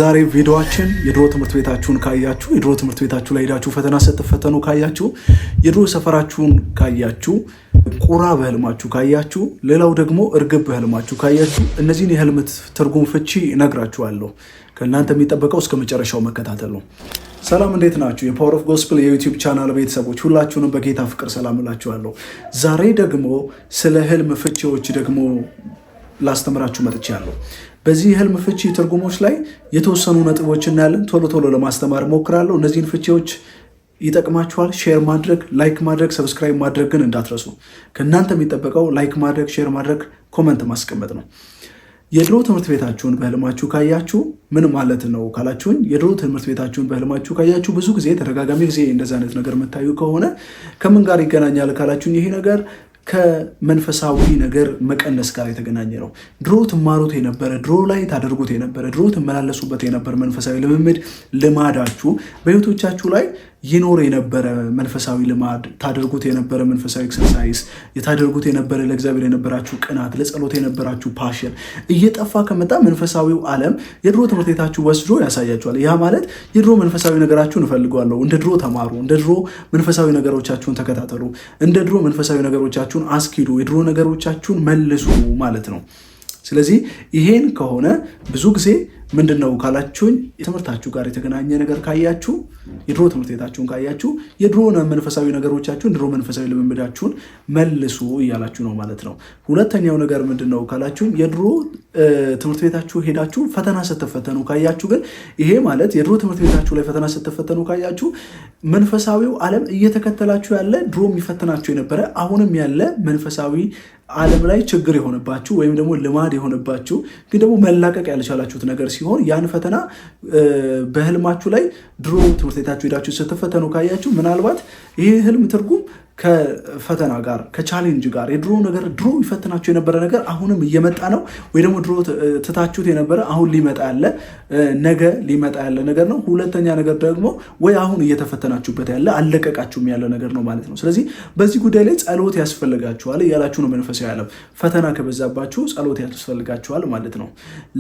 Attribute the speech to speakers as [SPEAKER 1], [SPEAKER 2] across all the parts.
[SPEAKER 1] ዛሬ ቪዲዮአችን የድሮ ትምህርት ቤታችሁን ካያችሁ፣ የድሮ ትምህርት ቤታችሁ ላይ ሄዳችሁ ፈተና ስትፈተኑ ካያችሁ፣ የድሮ ሰፈራችሁን ካያችሁ፣ ቁራ በህልማችሁ ካያችሁ፣ ሌላው ደግሞ እርግብ በህልማችሁ ካያችሁ እነዚህን የህልም ትርጉም ፍቺ እነግራችኋለሁ። ከእናንተ የሚጠበቀው እስከ መጨረሻው መከታተል ነው። ሰላም፣ እንዴት ናችሁ? የ Power of Gospel የ YouTube channel ቤተሰቦች ሁላችሁንም በጌታ ፍቅር ሰላም እላችኋለሁ። ዛሬ ደግሞ ስለ ህልም ፍቺዎች ደግሞ ላስተምራችሁ መጥቻለሁ። በዚህ የህልም ፍቺ ትርጉሞች ላይ የተወሰኑ ነጥቦች እናያለን። ቶሎ ቶሎ ለማስተማር እሞክራለሁ። እነዚህን ፍቺዎች ይጠቅማችኋል። Share ማድረግ፣ like ማድረግ፣ subscribe ማድረግ ግን እንዳትረሱ። ከእናንተ የሚጠበቀው like ማድረግ፣ share ማድረግ፣ comment ማስቀመጥ ነው። የድሮ ትምህርት ቤታችሁን በህልማችሁ ካያችሁ ምን ማለት ነው ካላችሁኝ፣ የድሮ ትምህርት ቤታችሁን በህልማችሁ ካያችሁ፣ ብዙ ጊዜ ተደጋጋሚ ጊዜ እንደዚህ አይነት ነገር የምታዩ ከሆነ ከምን ጋር ይገናኛል ካላችሁኝ፣ ይሄ ነገር ከመንፈሳዊ ነገር መቀነስ ጋር የተገናኘ ነው። ድሮ ትማሩት የነበረ፣ ድሮ ላይ ታደርጉት የነበረ፣ ድሮ ትመላለሱበት የነበረ መንፈሳዊ ልምምድ ልማዳችሁ፣ በህይወቶቻችሁ ላይ ይኖር የነበረ መንፈሳዊ ልማድ፣ ታደርጉት የነበረ መንፈሳዊ exercise፣ የታደርጉት የነበረ ለእግዚአብሔር የነበራችሁ ቅናት፣ ለጸሎት የነበራችሁ passion እየጠፋ ከመጣ መንፈሳዊው ዓለም የድሮ ትምህርት ቤታችሁ ወስዶ ያሳያችኋል። ያ ማለት የድሮ መንፈሳዊ ነገራችሁን እፈልገዋለሁ፣ እንደ ድሮ ተማሩ፣ እንደ ድሮ መንፈሳዊ ነገሮቻችሁን ተከታተሉ፣ እንደ ድሮ መንፈሳዊ ነገሮቻችሁን አስኪዱ፣ የድሮ ነገሮቻችሁን መልሱ ማለት ነው። ስለዚህ ይሄን ከሆነ ብዙ ጊዜ ምንድን ነው ካላችሁኝ፣ ትምህርታችሁ ጋር የተገናኘ ነገር ካያችሁ፣ የድሮ ትምህርት ቤታችሁን ካያችሁ፣ የድሮ መንፈሳዊ ነገሮቻችሁን፣ ድሮ መንፈሳዊ ልምምዳችሁን መልሱ እያላችሁ ነው ማለት ነው። ሁለተኛው ነገር ምንድን ነው ካላችሁኝ፣ የድሮ ትምህርት ቤታችሁ ሄዳችሁ ፈተና ስትፈተኑ ካያችሁ ግን፣ ይሄ ማለት የድሮ ትምህርት ቤታችሁ ላይ ፈተና ስትፈተኑ ካያችሁ መንፈሳዊው ዓለም እየተከተላችሁ ያለ፣ ድሮ የሚፈትናችሁ የነበረ፣ አሁንም ያለ መንፈሳዊ ዓለም ላይ ችግር የሆነባችሁ ወይም ደግሞ ልማድ የሆነባችሁ ግን ደግሞ መላቀቅ ያልቻላችሁት ነገር ሲሆን፣ ያን ፈተና በህልማችሁ ላይ ድሮ ትምህርት ቤታችሁ ሄዳችሁ ስትፈተኑ ካያችሁ ምናልባት ይህ ህልም ትርጉም ከፈተና ጋር፣ ከ challenge ጋር፣ የድሮ ነገር፣ ድሮ ይፈትናችሁ የነበረ ነገር አሁንም እየመጣ ነው፣ ወይ ደግሞ ድሮ ትታችሁት የነበረ አሁን ሊመጣ ያለ፣ ነገ ሊመጣ ያለ ነገር ነው። ሁለተኛ ነገር ደግሞ ወይ አሁን እየተፈተናችሁበት ያለ፣ አልለቀቃችሁም ያለ ነገር ነው ማለት ነው። ስለዚህ በዚህ ጉዳይ ላይ ጸሎት ያስፈልጋችኋል እያላችሁ ነው። መንፈሳዊ ዓለም ፈተና ከበዛባችሁ ጸሎት ያስፈልጋችኋል ማለት ነው።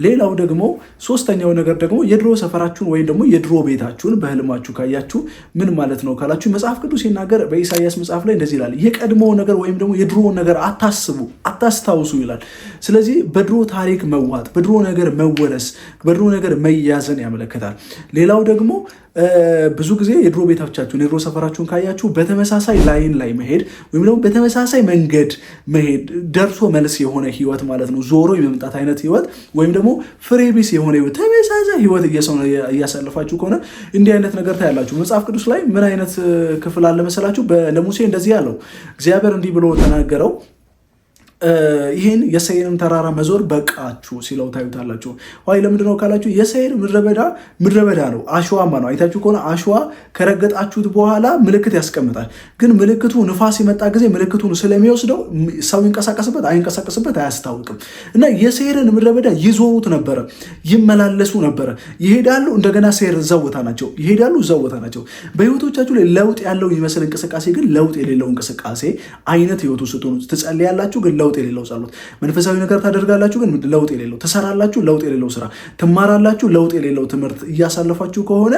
[SPEAKER 1] ሌላው ደግሞ ሶስተኛው ነገር ደግሞ የድሮ ሰፈራችሁን ወይም ደግሞ የድሮ ቤታችሁን በህልማችሁ ካያችሁ ምን ማለት ነው ካላችሁ፣ መጽሐፍ ቅዱስ ሲናገር በኢሳያስ መጽሐፍ ላይ እንደዚህ ይላል፣ የቀድሞውን ነገር ወይም ደግሞ የድሮውን ነገር አታስቡ፣ አታስታውሱ ይላል። ስለዚህ በድሮ ታሪክ መዋጥ፣ በድሮ ነገር መወረስ፣ በድሮ ነገር መያዝን ያመለክታል። ሌላው ደግሞ ብዙ ጊዜ የድሮ ቤታቻችሁን፣ የድሮ ሰፈራችሁን ካያችሁ በተመሳሳይ line ላይ መሄድ ወይም ደግሞ በተመሳሳይ መንገድ መሄድ፣ ደርሶ መልስ የሆነ ህይወት ማለት ነው። ዞሮ የመምጣት አይነት ህይወት ወይም ደግሞ ፍሬ ቢስ የሆነ ህይወት፣ ተመሳሳይ ህይወት እያሳለፋችሁ ከሆነ እንዲህ አይነት ነገር ታያላችሁ። መጽሐፍ ቅዱስ ላይ ምን አይነት ክፍል አለ መሰላችሁ? ለሙሴ እንደዚህ ያለው፣ እግዚአብሔር እንዲህ ብሎ ተናገረው፣ ይህን የሰይርን ተራራ መዞር በቃችሁ ሲለው ታዩታላችሁ። Why ለምንድን ነው ካላችሁ፣ የሰይር ምድረ በዳ ምድረ በዳ ነው፣ አሸዋማ ነው። አይታችሁ ከሆነ አሸዋ ከረገጣችሁት በኋላ ምልክት ያስቀምጣል። ግን ምልክቱ ንፋስ የመጣ ጊዜ ምልክቱን ስለሚወስደው ሰው ይንቀሳቀስበት አይንቀሳቀስበት አያስታውቅም። እና የሰይርን ምድረ በዳ ይዞሩት ነበረ፣ ይመላለሱ ነበረ፣ ይሄዳሉ። እንደገና ሰይር እዛው ቦታ ናቸው፣ ይሄዳሉ፣ እዛው ቦታ ናቸው። በህይወቶቻችሁ ላይ ለውጥ ያለው የሚመስል እንቅስቃሴ ግን ለውጥ የሌለው እንቅስቃሴ አይነት ህይወቱ ስትሆኑ፣ ትጸልያላችሁ ግን ለውጥ የሌለው ጸሎት፣ መንፈሳዊ ነገር ታደርጋላችሁ ግን ለውጥ የሌለው፣ ትሰራላችሁ ለውጥ የሌለው ስራ፣ ትማራላችሁ ለውጥ የሌለው ትምህርት እያሳለፋችሁ ከሆነ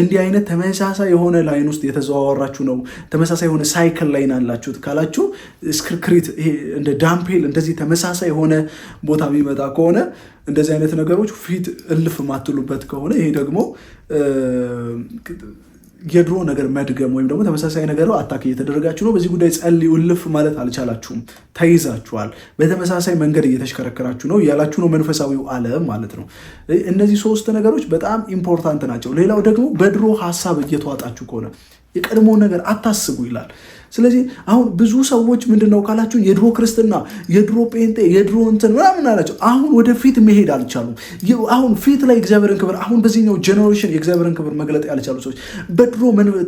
[SPEAKER 1] እንዲህ አይነት ተመሳሳይ የሆነ line ውስጥ የተዘዋወራችሁ ነው፣ ተመሳሳይ የሆነ cycle ላይ ናላችሁት ካላችሁ፣ እስክርክሪት ይሄ እንደ dumbbell እንደዚህ ተመሳሳይ የሆነ ቦታ የሚመጣ ከሆነ፣ እንደዚህ አይነት ነገሮች ፊት እልፍ ማትሉበት ከሆነ፣ ይሄ ደግሞ የድሮ ነገር መድገም ወይም ደግሞ ተመሳሳይ ነገር attack እየተደረጋችሁ ነው። በዚህ ጉዳይ ጸልዩ። እልፍ ማለት አልቻላችሁም፣ ተይዛችኋል። በተመሳሳይ መንገድ እየተሽከረከራችሁ ነው እያላችሁ ነው መንፈሳዊው ዓለም ማለት ነው። እነዚህ ሶስት ነገሮች በጣም important ናቸው። ሌላው ደግሞ በድሮ ሀሳብ እየተዋጣችሁ ከሆነ የቀድሞውን ነገር አታስቡ ይላል። ስለዚህ አሁን ብዙ ሰዎች ምንድን ነው ካላችሁ፣ የድሮ ክርስትና፣ የድሮ ጴንጤ፣ የድሮ እንትን ምናምን አላቸው። አሁን ወደፊት መሄድ አልቻሉም። አሁን ፊት ላይ እግዚአብሔርን ክብር፣ አሁን በዚህኛው generation የእግዚአብሔርን ክብር መግለጥ ያልቻሉ ሰዎች በድሮ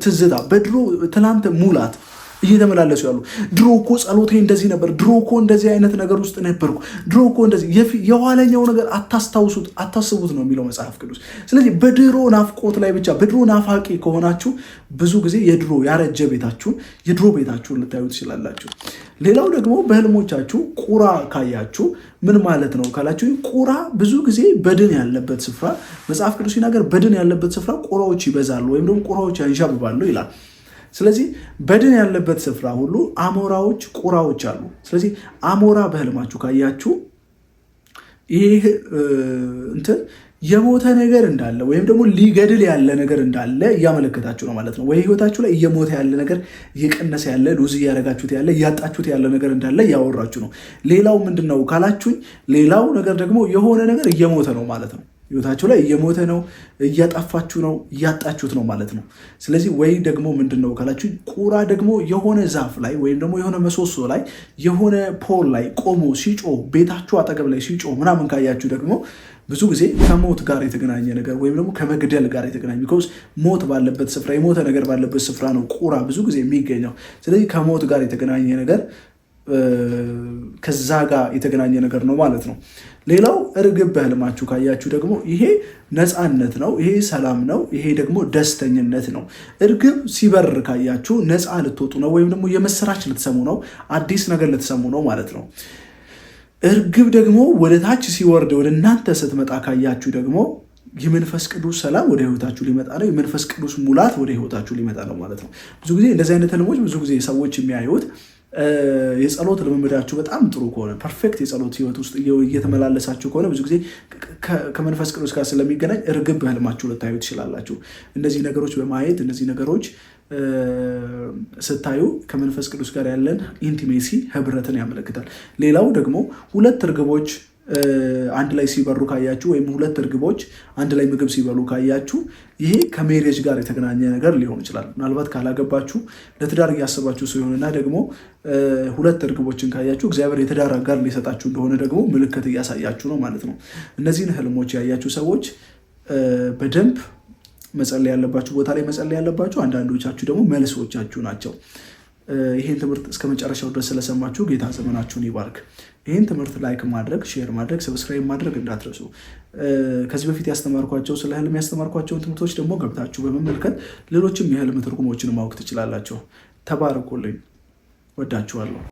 [SPEAKER 1] ትዝታ፣ በድሮ ትላንት ሙላት እየተመላለሱ ያሉ። ድሮ እኮ ጸሎቴ እንደዚህ ነበር፣ ድሮ እኮ እንደዚህ አይነት ነገር ውስጥ ነበርኩ፣ ድሮ እኮ እንደዚህ፣ የኋለኛው ነገር አታስታውሱት፣ አታስቡት ነው የሚለው መጽሐፍ ቅዱስ። ስለዚህ በድሮ ናፍቆት ላይ ብቻ፣ በድሮ ናፋቂ ከሆናችሁ ብዙ ጊዜ የድሮ ያረጀ ቤታችሁን፣ የድሮ ቤታችሁን ልታዩ ትችላላችሁ። ሌላው ደግሞ በህልሞቻችሁ ቁራ ካያችሁ ምን ማለት ነው ካላችሁ፣ ቁራ ብዙ ጊዜ በድን ያለበት ስፍራ፣ መጽሐፍ ቅዱስ ሲናገር በድን ያለበት ስፍራ ቁራዎች ይበዛሉ ወይም ደግሞ ቁራዎች ያንዣብባሉ ይላል። ስለዚህ በድን ያለበት ስፍራ ሁሉ አሞራዎች፣ ቁራዎች አሉ። ስለዚህ አሞራ በህልማችሁ ካያችሁ ይህ እንትን የሞተ ነገር እንዳለ ወይም ደግሞ ሊገድል ያለ ነገር እንዳለ እያመለከታችሁ ነው ማለት ነው። ወይ ህይወታችሁ ላይ እየሞተ ያለ ነገር፣ እየቀነሰ ያለ፣ lose እያደረጋችሁት ያለ፣ እያጣችሁት ያለ ነገር እንዳለ እያወራችሁ ነው። ሌላው ምንድን ነው ካላችሁኝ፣ ሌላው ነገር ደግሞ የሆነ ነገር እየሞተ ነው ማለት ነው። ህይወታችሁ ላይ እየሞተ ነው፣ እያጠፋችሁ ነው፣ እያጣችሁት ነው ማለት ነው። ስለዚህ ወይ ደግሞ ምንድን ነው ካላችሁ፣ ቁራ ደግሞ የሆነ ዛፍ ላይ ወይም ደግሞ የሆነ ምሰሶ ላይ፣ የሆነ pole ላይ ቆሞ ሲጮህ፣ ቤታችሁ አጠገብ ላይ ሲጮህ ምናምን ካያችሁ ደግሞ ብዙ ጊዜ ከሞት ጋር የተገናኘ ነገር ወይም ደግሞ ከመግደል ጋር የተገናኘ፣ because ሞት ባለበት ስፍራ፣ የሞተ ነገር ባለበት ስፍራ ነው ቁራ ብዙ ጊዜ የሚገኘው። ስለዚህ ከሞት ጋር የተገናኘ ነገር፣ ከዛ ጋር የተገናኘ ነገር ነው ማለት ነው። ሌላው እርግብ በህልማችሁ ካያችሁ ደግሞ ይሄ ነፃነት ነው፣ ይሄ ሰላም ነው፣ ይሄ ደግሞ ደስተኝነት ነው። እርግብ ሲበር ካያችሁ ነፃ ልትወጡ ነው ወይም ደግሞ የምስራች ልትሰሙ ነው፣ አዲስ ነገር ልትሰሙ ነው ማለት ነው። እርግብ ደግሞ ወደ ታች ሲወርድ ወደ እናንተ ስትመጣ ካያችሁ ደግሞ የመንፈስ ቅዱስ ሰላም ወደ ህይወታችሁ ሊመጣ ነው። የመንፈስ ቅዱስ ሙላት ወደ ህይወታችሁ ሊመጣ ነው ማለት ነው። ብዙ ጊዜ እንደዚህ አይነት ህልሞች ብዙ ጊዜ ሰዎች የሚያዩት የጸሎት ልምምዳችሁ በጣም ጥሩ ከሆነ፣ perfect የጸሎት ህይወት ውስጥ እየተመላለሳችሁ ከሆነ ብዙ ጊዜ ከመንፈስ ቅዱስ ጋር ስለሚገናኝ እርግብ በህልማችሁ ልታዩ ትችላላችሁ። እነዚህ ነገሮች በማየት፣ እነዚህ ነገሮች ስታዩ ከመንፈስ ቅዱስ ጋር ያለን intimacy፣ ህብረትን ያመለክታል። ሌላው ደግሞ ሁለት እርግቦች አንድ ላይ ሲበሩ ካያችሁ ወይም ሁለት እርግቦች አንድ ላይ ምግብ ሲበሉ ካያችሁ ይሄ ከ marriage ጋር የተገናኘ ነገር ሊሆን ይችላል። ምናልባት ካላገባችሁ ለትዳር እያሰባችሁ ሲሆንና ደግሞ ሁለት እርግቦችን ካያችሁ እግዚአብሔር የትዳር አጋር ሊሰጣችሁ እንደሆነ ደግሞ ምልክት እያሳያችሁ ነው ማለት ነው። እነዚህን ህልሞች ያያችሁ ሰዎች በደንብ መጸለይ ያለባችሁ ቦታ ላይ መጸለይ ያለባችሁ፣ አንዳንዶቻችሁ ደግሞ መልሶቻችሁ ናቸው። ይህን ትምህርት እስከ መጨረሻው ድረስ ስለሰማችሁ ጌታ ዘመናችሁን ይባርክ። ይህን ትምህርት like ማድረግ፣ share ማድረግ፣ subscribe ማድረግ እንዳትረሱ። ከዚህ በፊት ያስተማርኳቸው፣ ስለ ህልም ያስተማርኳቸውን ትምህርቶች ደግሞ ገብታችሁ በመመልከት ሌሎችም የህልም ትርጉሞችን ማወቅ ትችላላችሁ። ተባረኩልኝ። ወዳችኋለሁ።